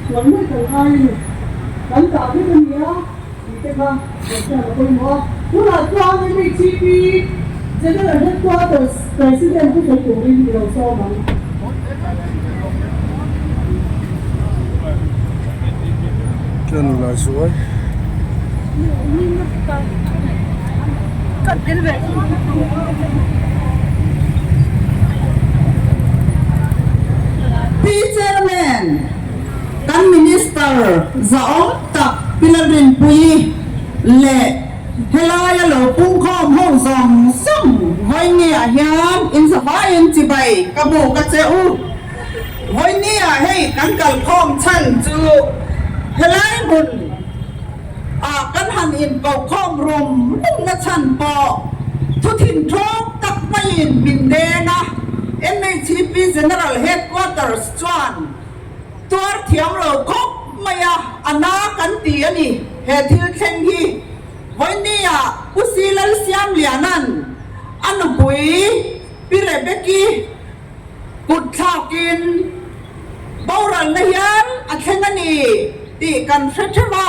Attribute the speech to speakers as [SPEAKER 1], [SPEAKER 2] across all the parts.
[SPEAKER 1] Chuan mai kan ngai a ni. Kan dah vek a nia tih te kha kan hriat a pawimawh a. Tunah chuan MHCP General Headquarters President thu sawi turin i lo sawm ang.
[SPEAKER 2] Pi Chairman, kan Minister zahawm tak Pi Lalrinpuii leh helaia lo pungkhawm ho zawng zawng vawinia hian inzavaiin chibai ka buk a che u. Vawinia hei kan kalkhawm chhan chu helai hmun ah kan han inkohkhawm rum rum na chhan pawh thu thinthawk tak maiin min deng a, MHP General Headquarters chuan tuar thiam lo khawp mai a, a na kan ti a ni he thil thleng hi. Vawinia Pu Silalsiamliana'n a nupui Pi Rebeki Kut thlakin boralna hian a thleng a ni tih kan hre theuh a,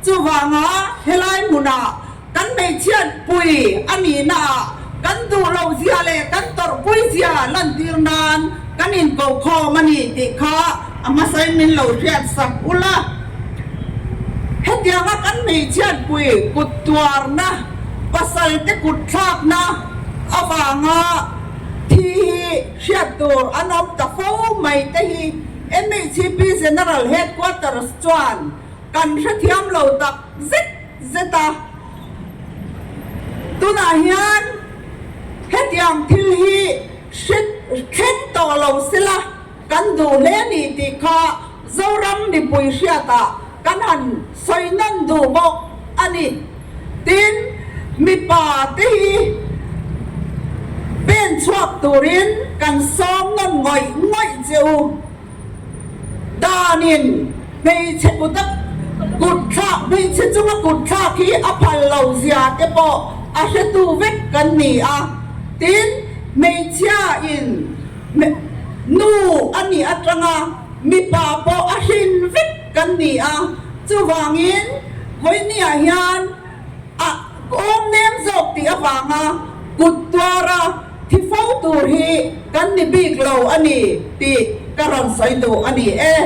[SPEAKER 2] chuvanga helai hmunah kan hmeichhiat pui a nihnaah kan duh loh zia leh kan tawrhpui zia lantir nan kan inkokhawm a ni tih kha a hmasain min lo hriat sak ula. Hetianga kan hmeichhiat pui kut tuarna, pasalte kut thlakna avanga, Thi hi hriat tur an awm ta fo mai te hi MHCP General Headquarters chuan kan hrethiam lo tak zet zet a. Tunah hian hetiang thil hi hre thleng tawh lo sela kan duh hle ni tih kha Zoram mipui hriatah kan han sawi nawn duh bawk a ni. Tin, mipa te hi pen chhuak turin kan sawm nawn ngawih ngawih che u. Danin hmeichhe kut a kut thlak, hmeichhe chunga kut thlak hi a phal lo zia te pawh a hretu vek kan ni a. Tin, hmeichhia in nu a nih atanga mipa pawh a hrin vek kan ni a, chuvangin vawinia hian a awm nem zawk tih avanga kut tuara thi fo tur hi kan ni bik lo a ni tih ka rawn sawi duh a ni e.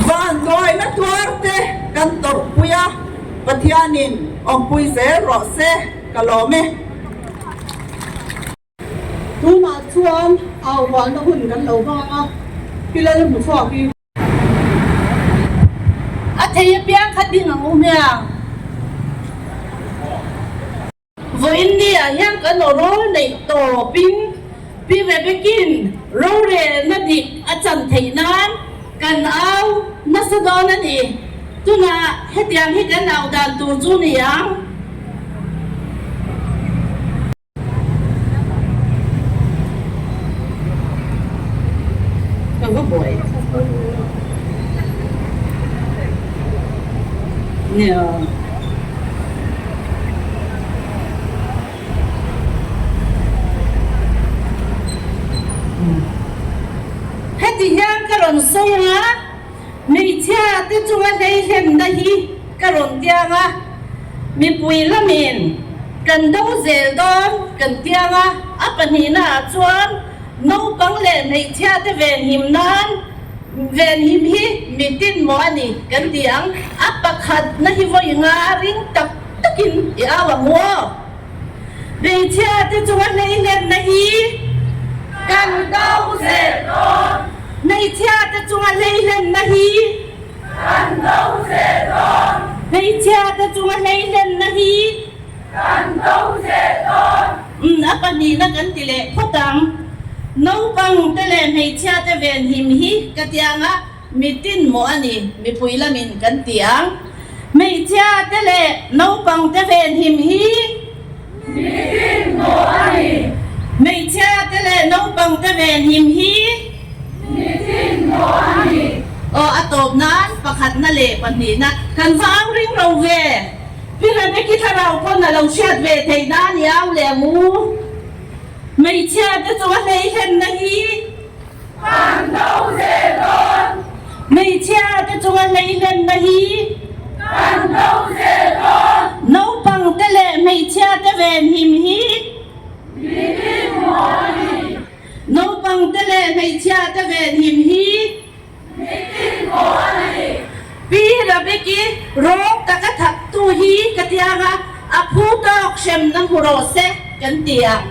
[SPEAKER 2] Vanduaina tuar te kan tawrhpui a, Pathianin awmpui zel rawh se ka lawm e.
[SPEAKER 1] Tunah chuan au hualna hun kan lo hmang a, Pi Lal hmu chhuak hi.
[SPEAKER 3] A thei apiang kha ding ang u hmiang. Vawiin ni ah hian kan aw rawl neih tawpin Pi Rebekin rorelna dik a chan theih nan kan au nasa dawn a ni. Tunah hetiang hi kan au dan tur chu ni ang. Ka va buai nia. Heti hian ka rawn sawi a, hmeichhia te chunga hleihlenna hi ka rawn tiang a, mipui lamin kan do zel dawn kan tiang a, a pahnihna ah chuan naupang leh hmeichhia te venhim nan venhim hi mitin maw a ni kan ti ang, a pakhatna hi vawi nga ring tak takin i au ang u aw. Hmeichhia te chunga hleihlenna hi kan do zel dawn. Hmeichhia te chunga hleihlenna hi kan do zel dawn. Hmeichhia te chunga hleihlenna hi kan do zel dawn. Umm a pahnihna kan ti leh phawt ang. Naupang te leh hmeichhia te venhim hi ka tiang a. Mitin maw a ni, mipui lamin kan ti ang. Hmeichhia te leh naupang te venhim hi. Mitin maw a ni. Hmeichhia te leh naupang te venhim hi. Mitin maw a ni. Aw a tawp nan pakhatna leh pahnihna kan va au ring ro ve. Pi Rebeki thlarau pawn a lo hriat ve theih nan i au leh ang u. Hmeichhia te chu a hleihlenna hi. Kan do. Hmeichhia te chunga hleihlenna hi kan do zel dawn. Naupang te leh hmeichhia te venhim hi mitin mawh a ni. Naupang te leh hmeichhia te venhim hi mitin mawh a ni. Pi Rabeki rawng taka thaktu hi ka tiang a, a phu tawk hremna hmu rawh se kan ti ang.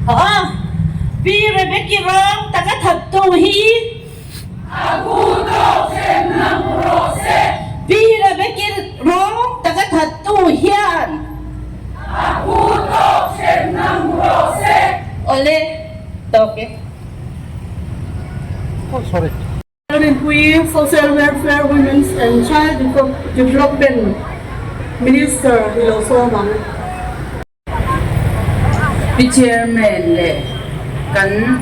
[SPEAKER 3] Aw, Pi Rebeki rawng taka thaktu hi. A phu tawk hremna hmu rawh se. Pi Rebeki rawng taka thattu hian. A phu tawk hremna hmu rawh se. Awle, tawk e.
[SPEAKER 1] Oh sorry. Rinpuii Social Welfare Women's and Child Development Minister i lo sawm ang.
[SPEAKER 4] Pi Chairman leh kan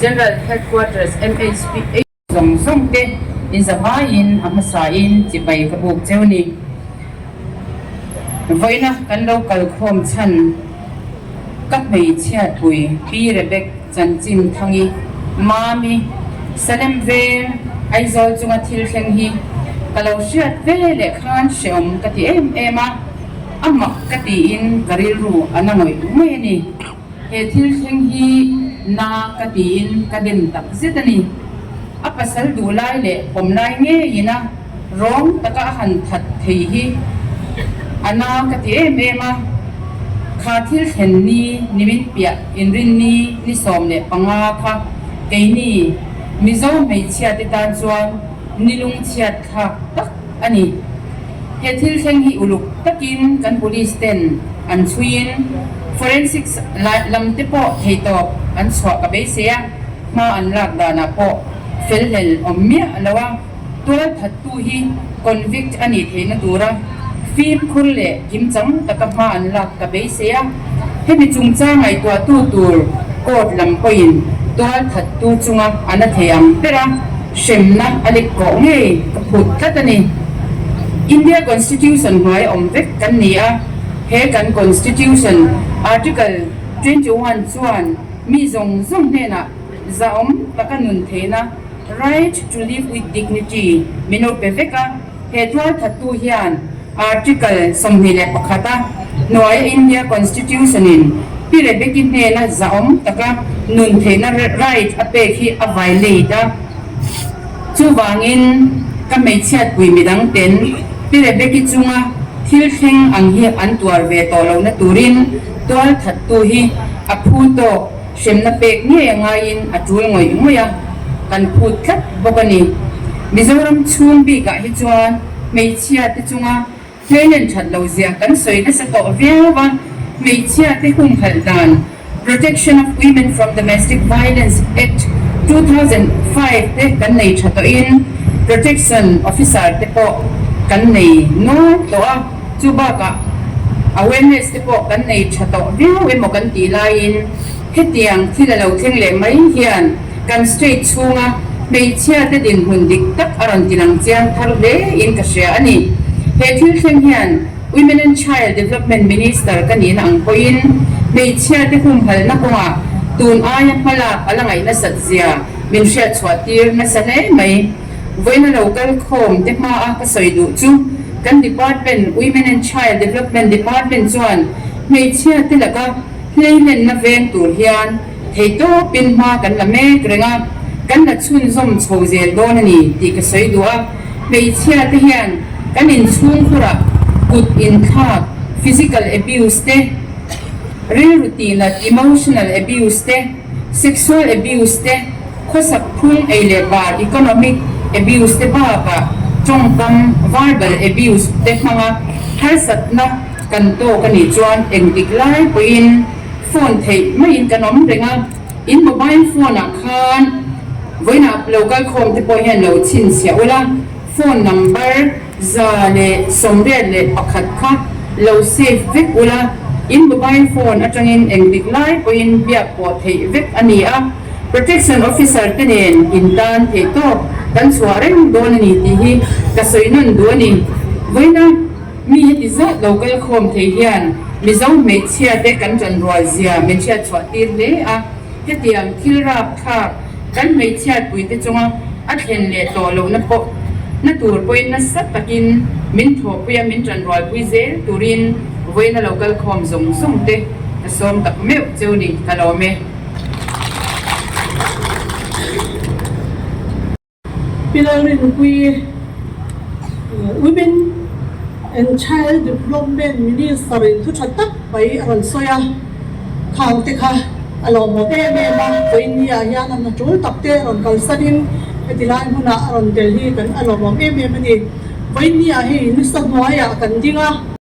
[SPEAKER 4] General Headquarters MHP zawng zawng te inzavaiin a hmasain chibai ka buk cheu ni. Vawiina kan lo kalkhawm chhan ka hmeichhiatpui Pi Rebek Chanchin Thangi, Mami, Salem Veng, Aizawl chunga thil thleng hi ka lo hriat ve leh khan hreawm ka ti em em a. A mak ka tiin ka rilru a na ngawih ngawih a ni. He thil thleng hi na ka tiin ka dem tak zet a ni. A pasal duh lai leh pawm lai ngeiin a rawng taka a han that thei hi a na ka ti em em a. Kha thil thlen ni nimin piah inrinni ni 15 kha keini Mizo hmeichhia te tan chuan ni lungchhiat thlak tak a ni. He thil thleng hi uluk takin kan police ten an chhuiin forensics lam te pawh theitawp an chhuah ka beisei a, hma an lak danah pawh felhlel awm miah lo a, tualthattu hi convict a nih theihna tura fimkhur leh kimchang taka hma an lak ka beisei a, hemi chungchang ngaihtuahtu tur court lam pawhin tualthattu chunga a na thei ang ber a. Hremna a lek kawh ngei ka phut tlat a ni. India Constitution hnuai awm vek kan ni a, he kan Constitution Article 21 chuan mi zawng zawng hnenah zahawm taka nun theihna, right to live with dignity, min lo pe vek a. He tualthattu hian Article 21 a hnuaia India Constitution in Pi Rebeki hnena zahawm taka nun theihna right a pek hi a violate a. Chuvangin ka hmeichhiatpui midang ten Pi Rebeki chunga thil thleng ang hi an tuar ve tawh lohna turin tualthattu hi a phu tawk Hremna pek ngei a ngaiin a tul ngawih ngawih a, kan phut tlat bawk a ni. Mizoram chhung bikah hi chuan hmeichhia te chunga hleilen that lo zia kan sawi nasa tawh viau a, hmeichhia te humhalh dan Protection of Women from Domestic Violence Act 2005 te kan nei tha tawhin Protection Officer te pawh kan nei nual tawh a, chu bakah Awareness te pawh kan nei tha tawh viau emaw kan tih laiin hetiang thil a lo thleng leh mai hian kan state chhunga hmeichhia te dinhmun dik tak a rawn ti lang chiang thar hle in ka hria a ni. He thil thleng hian Women and Child Development Minister ka nihna ang pawhin hmeichhia te humhalhna kawngah tun aia hmalak a la ngaih nasat zia min hriatchhuah tir nasa hle mai. Vawiina lo kal khawm te hmaa ka sawi duh chu kan department Women and Child Development Department chuan hmeichhia te laka hleilenna veng tur hian theitawpin hma kan la mek reng a, kan la chhunzawm chho zel dawn a ni tih ka sawi duh a. Hmeichhia te hian kan inchhungkhurah kut inthlak, physical abuse, te, rilru tihnat, emotional abuse, te, sexual abuse, te, Khawsak phung ei leh bar, economic abuse, te bakah tawngkam, verbal abuse, te hmanga harsatna kan tawk a nih chuan engtik lai pawhin phone theih maiin kan awm reng a, in mobile phone ah khan vawiinah lo kalkhawm te pawh hian lo chhinchhiah ula, phone number 181 kha lo save vek ula, in mobile phone atangin engtik lai pawhin biak pawh theih vek a ni a. Protection Officer te nen in tan theih tawk kan chhuah reng dawn a ni tih hi ka sawi nawn duh a ni. Vawiina mi heti zat lo kal khawm thei hian Mizo hmeichhia te kan ṭan rual zia min hriat chhuah tir hle a, hetiang thil rap thlak kan hmeichhiatpui te chunga. a thlen leh tawh lohna pawh na tur pawhin nasa takin min thawhpui a, min tanrualpui zel turin vawiin a lo kal khawm zawng zawng te ka sawm tak meuh cheu ni ka lawm e.
[SPEAKER 1] Pi Lalrinpuii, Women and Child Development Minister in thu tha tak mai a rawn sawi a, khang te kha a lawmawm em em a, vawiin ah hian a hna tul tak te rawn kalsanin heti lai hmunah a rawn tel hi kan a lawmawm em em a ni. Vawiin ah hei nisa hnuaiah kan ding a.